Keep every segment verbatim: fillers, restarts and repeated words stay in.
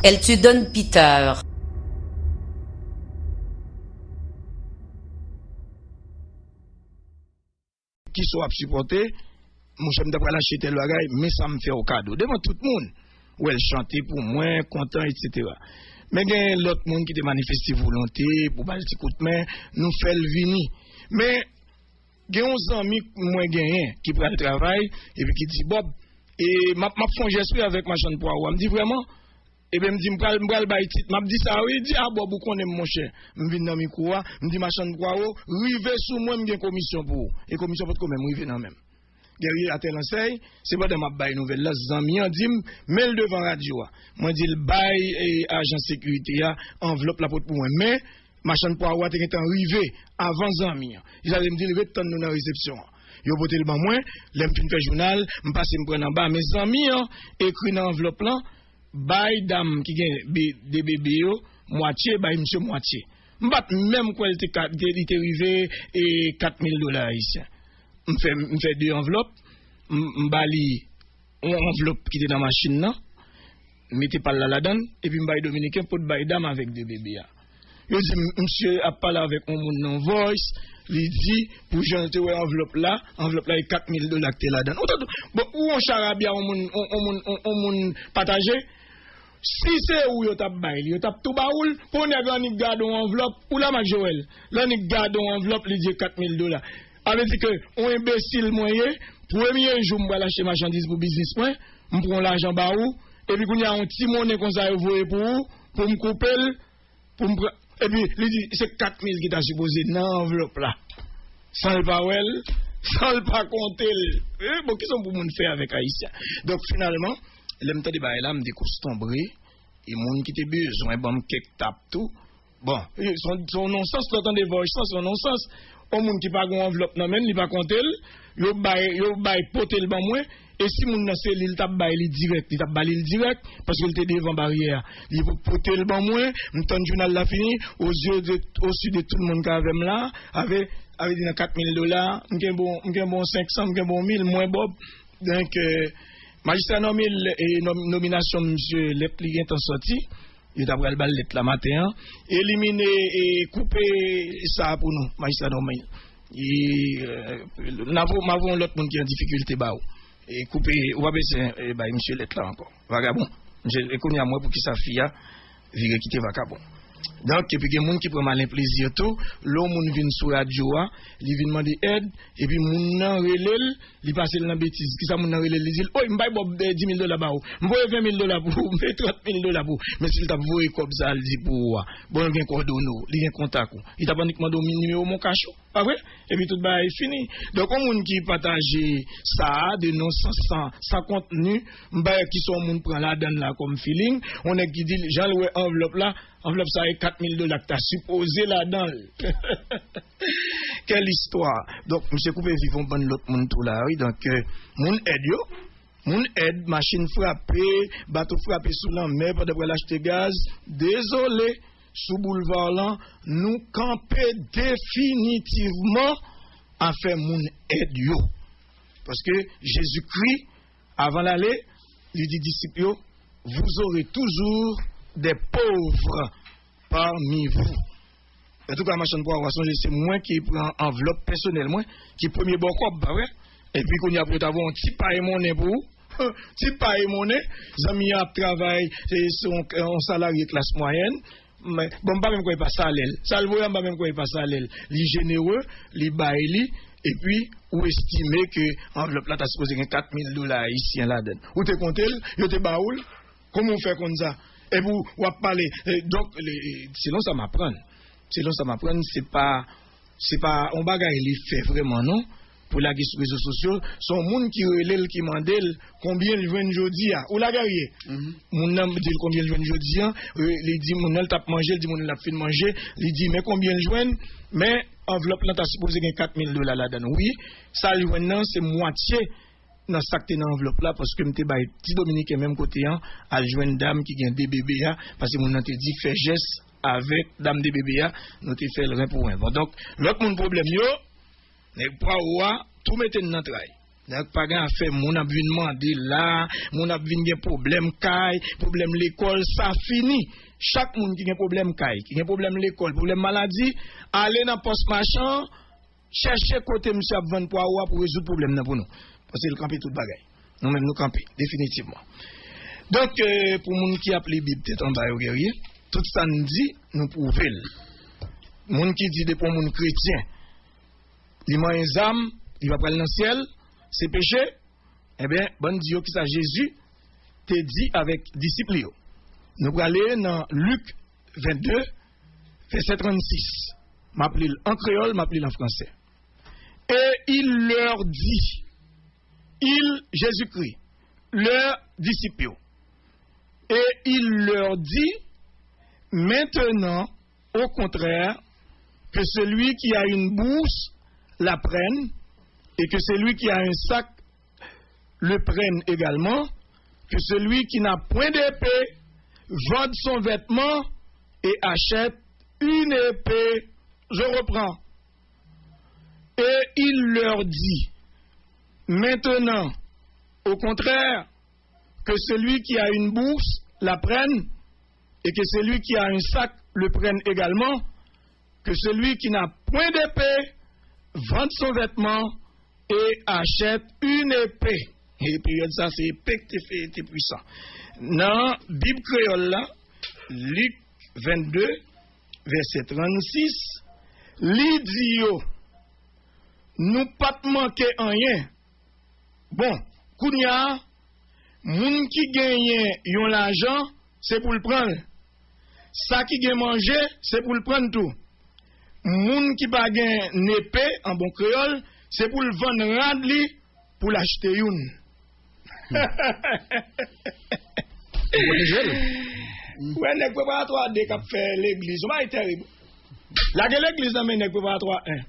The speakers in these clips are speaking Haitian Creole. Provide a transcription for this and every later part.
Elle te donne pitié. Kisa w ap sipòte? Monchè, m ta pral achte tèl bagay, men sa m fè w kado. Devan tout moun. Ou wè l chante pou mwen, kontan, etsetera. Men gen lòt moun ki te manifeste volonte pou ba l ti kout men, nou fè l vini. Men gen yon zanmi mwen genyen ki pral travay, epi ki di, Bòb, e m ap, m ap fè yon jès wi avèk machann pwawo a. M di, Vrèman? Ebyen, m di, M pral, m pral bay tit. M ap di sa wi. Li di, A, Bòb, ou konnen m, monchè. M vin nan mikwo a, m di, Machann pwawo, rive sou mwen, m gen komisyon pou ou. E komisyon potko menm rive nan men m. Guerrier atè lansèy, se pandan m ap bay nouvèl la, zanmi an di m, Men l devan radyo a. Mwen di l, Bay e, ajan sekirite a anvlòp la pot pou mwen. Men, machann pwawo a te gentan rive avan zanmi an. Li sa vle m di l, Ret tann nou nan resepsyon an. Yo pote l ban mwen, lè m fin fè jounal, m pase m pran l anba, men zanmi an ekri nan anvlòp lan, Bay dam ki gen be, de bebe yo mwatye, bay misye mwatye. M pa t menm kwè l te ka, te, li te rive e kat mil dola ayisyen. M fè, m fè de anvlòp, m, m ba li yon anvlòp ki te nan machin nan, m mete pa l la ladan l, epi m bay dominiken pot bay dam avèk de bebe a. Yo di m, Misye ap pale avèk yon moun nan Voice, li di, pou jan l te wè anvlòp la, anvlòp la e kat mil dola ki te ladan l. Ou tande, bon, ou yon charabya, yon moun, yon, yon moun, yon, yon moun pataje? Si se ou yo t ap bay li, yo t ap tou ba ou l. Pou nèg annik gade yon anvlòp, ou la Mak Joel, l annik gade yon anvlòp, li di e kat mil dola. A vle di ke yon enbesil mwen ye, premye jou m pral achte machandiz pou biznis mwen, m pran yon lajan ba ou, epi kounye a yon ti monnen konsa yo voye pou ou, pou m koupe l, pou m pran, epi li di, Se kat mil ki ta sipoze nan anvlòp la. San l pa wè l, san l pa konte l. Eh, bon, kisa pou moun fè avèk ayisyen? Donk, finalman, lè m tande bagay la, m dekostonbre, e moun ki te bezwen ban m kèk tap tou. Bon, se yon, se yon nonsans, lè w tande Voice lan, se yon nonsans. Yon moun ki pa gen yon anvlòp nan men l, li pa konte l, yo bay, yo bay pote l ban mwen, e si moun nan se li, l t ap bay li dirèk, li t ap ba li l dirèk, paske l te devan baryè a. Li po-, pote l ban mwen, m tann jounal la fini, aux yeux de, aux yeux de tout moun k avè m la, avè, avè di nan kat mil dola, m gen bon, m gen bon senk san, m gen bon mil, mwen Bòb. Donk, euh, majistra nonm e, e nòm-, nominasyon misye lèt li gentan sòti, yo ta pral ba l lèt la maten an, elimine e koupe sa pou nou, majistra nonm. E, euh, n a vo-, m a voye yon lòt moun ki an difikilte ba ou. E koupe, ou pa bezwen, e, bay misye lèt la ankò. Vagabon. Misye, e kounye a m wè poukisa fi a vire kite vakabon. Donk, epi gen moun ki pran malen plezi tou, lè yon moun vin sou radyo a, li vin mande èd, epi moun nan rele l, li pase l nan betiz. Kisa moun nan rele l, li di l, Oy, m bay Bòb, eh, dis mil dola ba ou, m voye ven mil dola pou ou, m voye trant mil dola pou ou. Men si l t ap voye kòb sa a, l di pou ou a, bon, l gen kòdone w, li gen kontak ou, li t ap annik mande w nimewo Moncash ou. Pa vre? Epi tout bagay fini. Donk, yon moun ki pataje sa a, de non san, san, san kontni, m pa wè kisa yon moun pran ladan l la kòm feeling, yon nèg ki di l, jan l wè anvlòp la, anvlòp sa e kat mil dola ki ta sipoze ladan l. Quelle histoire! Donk, misye koupe viv yon bann lòt moun tou la, wi. Donk, euh, moun èd yo, moun èd, machin frape, bato frape sou lanmè pandan pral achte gaz, dezole. Sou boulva lan, nou kanpe definitivman afè moun èd yo. Paske Jezikri, avan l ale, li di disip yo, Vous aurez toujours des pauvres parmi vous. Antouka, machann pwawo a, sonje se mwen ki pran anvlòp pèsonèl mwen, ki premye ba w kòb, pa vre? Epi kounye a pou yo ta voye yon ti pay monnen pou ou, ti pay monnen, zanmi an ap travay, se, se yon, yon salarye klas mwayèn, men, bon, m pa menm kwè e pa salè l. Sa l voye a, m pa menm kwè e pa salè l. Li jenere, li bay li, epi ou estime ke anvlòp la ta sipoze gen kat mil dola ayisyen ladan l. Ou te konte l, yo te ba ou l, kòman w fè konn sa? Epi w, w ap pale. Eh, donk, le, selon sa m aprann, selon sa m aprann, se pa se pa yon bagay li fè vrèman non, pou lage sou rezo sosyo, se yon moun ki rele l ki mande l konbyen l jwenn jodi a. Ou la Guerrier? Moun nan di l konbyen l jwenn jodi a, li di moun nan l t ap manje, li di moun nan l ap fin manje, li di men konbyen l jwenn, men anvlòp lan ta sipoze gen kat mil dola ladan l. Wi, sa l jwenn nan se mwatye nan sa k te nan anvlòp la, paske m te bay ti dominiken menm kote an al jwenn dam ki gen de bebe a, paske moun nan te di fè jès avèk dam de bebe a, nou te fè l ren pou ren. Bon, donk, lòt moun pwoblèm yo, nèg pwawo a, tou mete n nan tray. Donk, pa gen afè moun ap vin mande la, moun ap vin gen pwoblèm kay, pwoblèm lekòl, sa fini. Chak moun ki gen pwoblèm kay, ki gen pwoblèm lekòl, pwoblèm maladi, ale nan pòs machan, chèche kote misye ap vann pwawo a pou rezoud pwoblèm nan pou nou. Paske l kanpe tout bagay. Nou menm nou kanpe, definitivman. Donk, euh, pou moun ki ap li Bib tèt anba yo, Guerrier, tout sa n di, nou pwouve l. Moun ki di depi yon moun kretyen, li manyen zam, li pa pral nan syèl, se peche, ebyen, ban n di yo kisa Jezi te di avèk disip li yo. Nou prale nan Lik vennde, vèsè trannsis. M ap li l an kreyòl, m ap li l an fransè. Et il leur dit, il, Jésus-Christ, leur disip yo. Et il leur dit, maintenant, au contraire, que celui qui a une bourse la prenne, et que celui qui a un sac le prenne également, que celui qui n'a point d'épée vende son vêtement et achète une épée. Je reprends. Et il leur dit, maintenant, au contraire, que celui qui a une bourse la prenne, et que celui qui a un sac le prenne également, que celui qui n'a point d'épée vende son vêtement et achète une épée. E peryòd sa, se epe ki te fè te pwisan. Nan Bib kreyòl la, Lik vennde, vèsè trannsis, li di yo, nou pa t manke anyen. Bon, kounye a, moun ki genyen yon lajan, se pou l pran l. Sa ki gen manje, se pou l pran l tou. Moun ki pa gen nepe, an bon kreyòl, se pou l vann rad li pou l achte youn. Ou pwoteje l. Ou wè nèg preparatwa de k ap fè legliz, yon bagay terib. Lage legliz nan men nèg preparatwa en.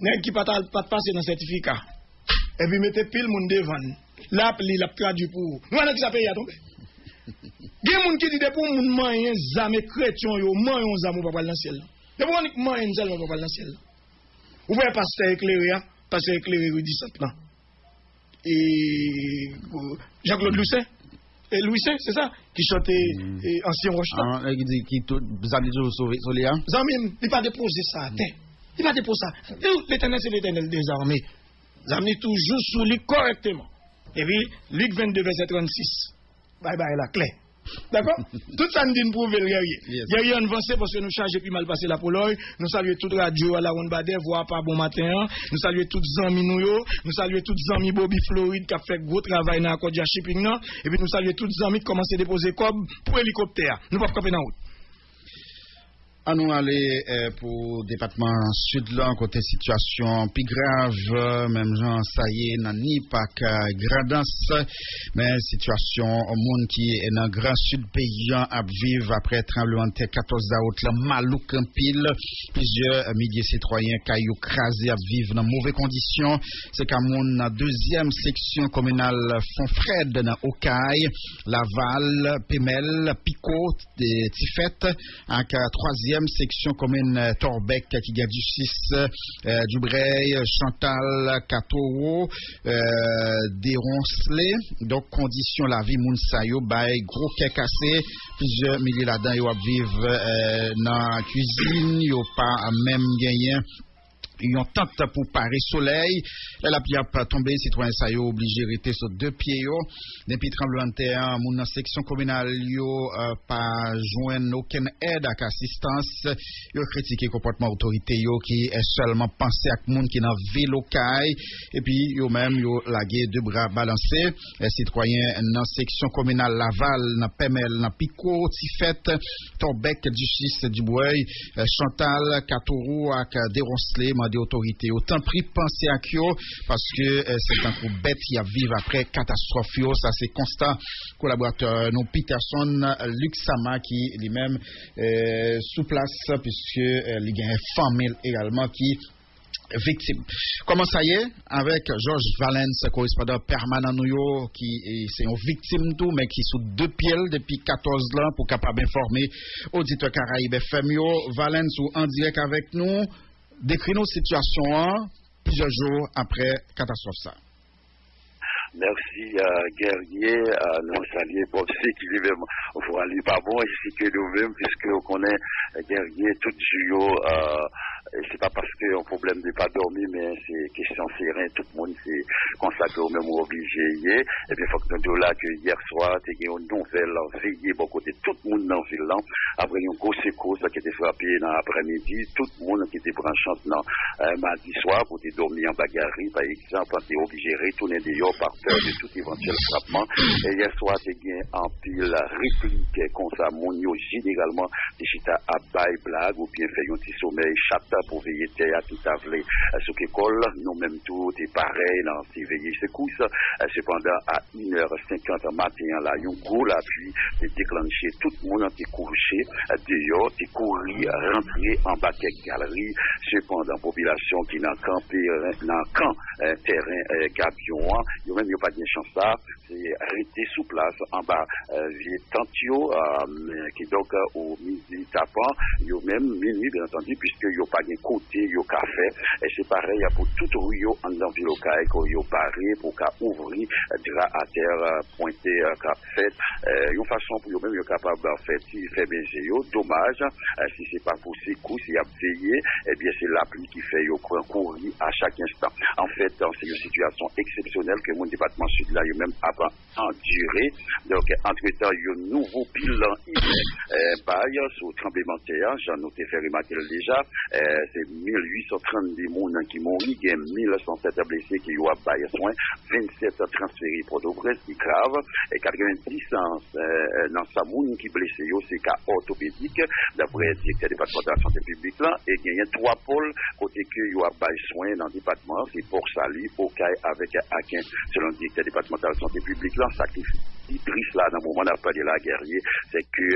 Nèg ki pa t al, pa t pase nan sètifika. Epi mete pil moun devan l. L ap li, l ap tradui pou ou. Nou wè nan kisa peyi a tonbe? Gen moun ki di depi yon moun manyen zam e kretyon yo, manyen yon zam ou pa pral nan syèl la. Depi w annik manyen n sèlman ou pa pral nan syèl la. Ou wè pastè eklere a, pastè eklere Rue du Centre lan. E, Jean-Claude Louissaint, e Louissaint, se sa, ki chante e, Ansyen Wòch la. Ah, ki di ki tout zam li toujou sou, sou li a. Zanmi m, li pa depoze sa atè. Li pa depoze sa. Letènèl se Letènèl dezame. Zam li toujou sou li kòrèkteman. Epi, Lik vennde, vèsè trannsis. Bay bay la klè. Dakò? Tout sa n di n pwouve l, Guerrier. Yes. Guerrier, ann vanse paske nou chaje pi mal pase lapolòy. Nou salye tout radyo a Lawonn Badè, Vwa a pa bon maten an. Nou salye tout zanmi nou yo. Nou salye tout zanmi Bobby Florid k ap fè gwo travay nan Accordia Shipping nan. Epi nou salye tout zanmi k kòmanse depoze kòb pou elikoptè a. Nou p ap kanpe nan wout. An nou ale eh, pou depatman Sid lan, kote sitiyasyon pi grav, menm jan sa ye nan Nip ak eh, Grandans. Men sitiyasyon moun ki nan Gran Sid peyi an ap viv apre tranblemanntè katòz dawout lan malouk anpil. Plizyè milye sitwayen kay yo kraze ap viv nan move kondisyon. Se ka moun nan dezyèm seksyon kominal Fon Frèd nan Okay, Laval, Pemèl, Piko, Tifèt, ak twazyèm seksyon komin Tòbèk ki gen Disis, Dibrèy, Chantal, Katoro, Deronslé. Donk kondisyon lavi moun sa yo bay gwo kè kase. Plizyè milye ladan yo ap viv nan kwizin, yo pa menm genyen yon tant pou pare solèy. Lè lapli ap tonbe, sitwayen sa yo oblije rete sou de pye yo. Depi tranblemanntè an, moun nan seksyon kominal yo pa jwenn okenn èd ak asistans. Yo kritike konpòtman otorite yo ki sèlman panse ak moun ki nan vil Okay. Epi yo menm yo lage de bra balanse. Sitwayen nan seksyon kominal Laval, nan Pèmèl, nan Piko, Tifèt, Tòbèk, Disis, Dibrèy, Chantal, Katoro ak Deronslé mande otorite yo tanpri panse ak yo, paske se tankou bèt y ap viv apre katastwòf yo. Sa se konsta kolaboratè nou Peterson Luxama ki li menm sou plas, piske li genyen fanmi l egalman ki viktim. Kòman sa ye avèk Georges Valens, korespondan pèmanan nou yo, ki se yon viktim tou, men ki sou de pye l depi katòz lan pou kapab enfòme oditè Karayib F M yo? Valens, ou an dirèk avèk nou. Dekri nou sitiyasyon an plizyè jou apre katastwòf sa. Mèsi, Guerrier. Nou salye Bob C ki li menm vwa li pa bon, ensi ke nou menm, piske ou konnen Guerrier tout jou yo, se pa paske yon pwoblèm de pa dòmi, men se kesyon seren, tout moun se konsa ke ou menm ou oblije ye. Ebyen, fòk nou di w la ke yè swa te gen yon nouvèl veye bò kote tout moun nan vil lan, apre yon gwo sekous ki te frape nan aprèmidi, tout moun ki te pran chans nan madi swa pou te dòmi anba gari, pa egzanp, te oblije retounen deyò pa pè de tout evantyèl frapman. E yè swa, te gen anpil replik konsa, moun yo jeneralman te chita ap bay blag oubyen fè yon ti somèy chat pou veye tè a ki ta vle souke kò l. Nou menm tou, te parèy nan ti veye sekous. Sepandan, a inè senkant maten an la, yon gwo lapli te deklanche. Tout moun te kouche deyò, te kouri rantre anba kèk galri. Sepandan, popilasyon ki nan kan, nan kan tèren gabyon an, yo menm yo pa gen chans sa, se rete sou plas anba vye tant yo, kidonk o midi tapan, yo menm, minui, byen antandi, piske yo pa gen kote yo ka fè. E se parèy pou tout ri yo anndan vil Okay, ke yo bare pou ka ouvri dra atè, pwente k ap fèt, yon fason pou yo menm yo kapab fè ti fèmen je yo. Domaj, si se pa pou sekou, si y ap veye, ebyen, se lapli ki fè yo pran kouri a chak enstan. Anfèt, se yon sitiyasyon eksepsyonèl ke moun depatman Sid la, yo menm ap andire. Donk, antretan, yon nouvo bilan imen bay sou tranblemanntè a, jan nou te fè remake l deja, se mil uit san trannde moun ki mouri, gen mil san sèt blese ke yo ap bay swen, vennsèt transfere Pòtoprens ki grav, e katrevendis nan sa moun ki blese yo se ka òtopedik, daprè direktè depatmantal sante piblik la, e genyen twa pòl kote ke yo ap bay swen nan depatman an, se Pòsali, Okay avèk Aken, selon direktè depatmantal sante piblik la. Sa ki pi tris la, nan moman n ap pale la, Guerrier, se ke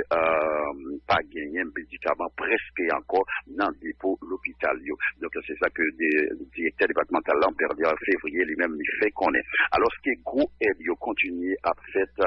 pa genyen medikaman prèske ankò nan depo lopital yo. Donk, se sa ke direktè depatmantal la, Pierre Fevrier, li menm, li fè konnen. Alòske gwo èd yo kontinye ap fèt,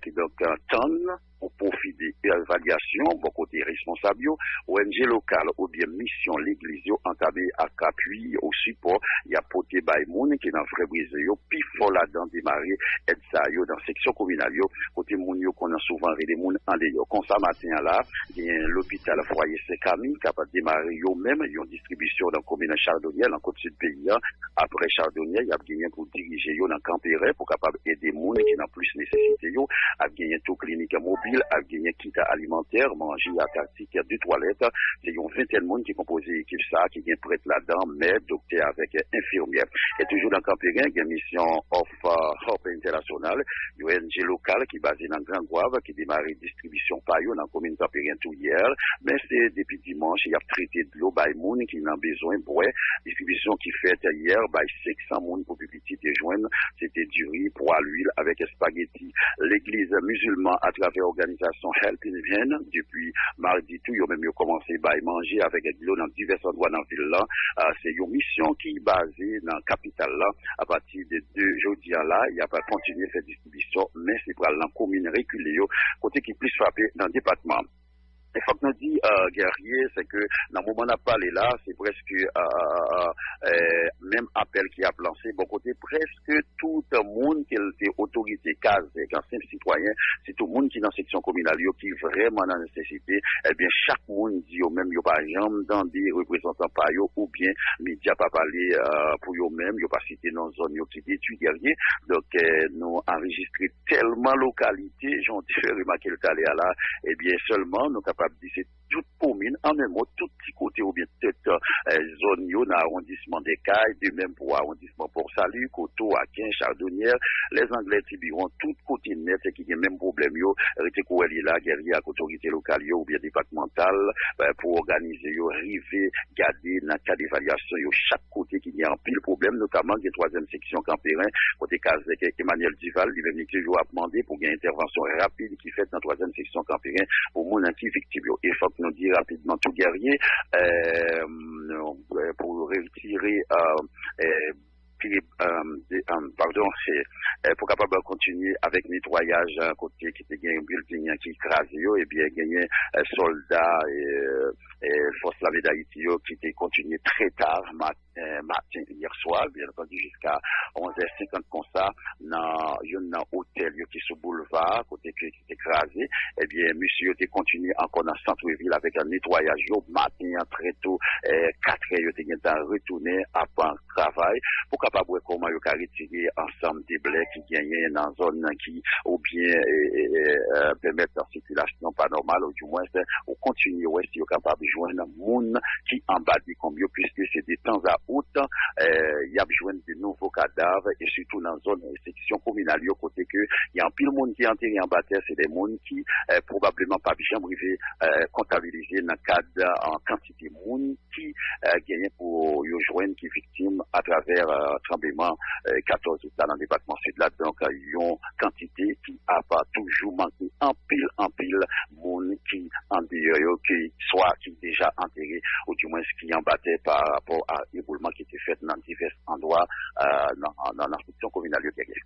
kidonk, tann pou pwofi de evalyasyon bò kote responsab yo. O N G lokal oubyen misyon legliz yo antame ak apui ou sipò y ap pote bay moun ki nan frè brize yo, pi fò ladan demare èd sa yo nan seksyon kominal yo, kote moun yo konn souvan rele moun andeyò. Konsa, maten an la, gen lopital Fwaye Sen Kami k ap demare yo menm yon distribisyon nan komin Chardonnière, nan kot sid peyi a. Apre Chardonnière, y ap genyen pou dirije yo nan Kanperen pou kapab ede moun ki nan plis nesesite yo. Ap genyen tou klinik mobil, ap genyen kit alimantè, manje ak atik de twalèt. Se yon ventèn moun ki konpoze ekip sa a, ki gen prèt ladan, mè, doktè avèk enfimyè. E toujou nan Kanperen, gen misyon Of Hope International, yon O N G lokal ki baze nan Gran Gwav, ki demare distribisyon pa yo nan komin Kanperen tou yè. Men se depi dimanch, y ap trete dlo bay moun ki nan bezwen bwè. Distribisyon ki fèt yè bay senk san moun pou pi piti te jwenn, se te diri, pwa, lwil avèk espageti. Legliz mizilman atravè òganizasyon Helping Hand depi madi tou, yo menm yo kòmanse bay manje avèk dlo nan divès andwa nan vil lan. Se yon misyon ki baze nan kapital la. Apati de de jodi a la, y ap kontinye fè distribisyon, men se pral nan komin rekile yo, kote ki plis frape nan depatman. E fòk nou di, Guerrier, se ke nan moman n ap pale la, se prèske menm apèl ki ap lanse bò kote prèske tout moun, ke l te otorite, kazèk, senp sitwayen, sitou moun ki nan seksyon kominal yo ki vrèman nan nesesite, ebyen, chak moun di yo menm yo pa janm tande reprezantan pa yo oubyen medya pa pale pou yo menm, yo pa site non zòn yo ki detwi, Guerrier. Donk, nou anrejistre tèlman lokalite, jan w te fè remake l talè a la, ebyen, sèlman nou kapab di se tout komin, an en mo, tout ti kote oubyen tèt zòn yo nan awondisman Dèkay, de menm pou awondisman Pòsali, Koto, Aken, Chardonnière, Lèzanglè, Tibiwon, tout kote nèt ki gen menm pwoblèm yo, rete kouwè li la, Guerrier, ak otorite lokal yo oubyen depatmantal pou òganize yo, rive gade nan kad evalyasyon yo chak kote ki gen anpil pwoblèm, notaman gen twazyèm seksyon Kanperen, kote kazèk Emmanuel Duval, li menm, li toujou ap mande pou gen entèvansyon rapid ki fèt nan twazyèm seksyon Kanperen pou moun ki viktim yo. E fòk nou di rapidman tou, Guerrier, pou retire pye, padon, se pou kapab kontinye avèk netwayaj kote ki te gen yon bilding ki kraze yo, ebyen, genyen sòlda eh, fòs lame d Ayiti yo ki te kontinye trè ta maten, maten yè swa, byen antandi jiska onz è senkant konsa, nan youn nan otèl yo ki sou boulva, kote ke ki te kraze, ebyen, mesye yo te kontinye ankò nan sant vil avèk netwayaj yo. Maten an, trè to, eh, kat è, yo te gentan retounen ap travay pou kapab wè kòman yo ka retire ansanm deblè ki genyen nan zòn nan ki, oubyen, eh, eh, eh, eh, pèmèt sikilasyon pa nòmal, oudimwens, ou kontinye wè si yo kapab jwenn moun ki anba dekonb yo, piske se de tan a otan, eh, y ap jwenn de nouvo kadav, e sitou nan zòn seksyon kominal yo, kote ke y a anpil moun ki antere anba tè, se de moun ki, eh, pwobableman p ap janm rive, eh, kontabilize nan kad, eh, kantite moun ki, eh, genyen pou yo jwenn ki viktim atravè, eh, tranbleman, eh, katòz out la nan depatman Sid la. Donk, eh, yon kantite ki ap toujou manke anpil, anpil moun ki andeyò yo, ki swa ki deja antere, oudimwens ki anba tè pa rapò a eboulman ki te fèt nan divès andwa, eh, nan, nan, nan seksyon kominal yo genyen.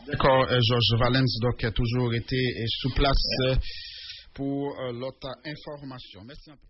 Dakò, eh, Georges Valens, donk, eh, toujou rete, eh, sou plas, eh, pou, eh, lòt, eh, enfòmasyon. Mèsi anpil.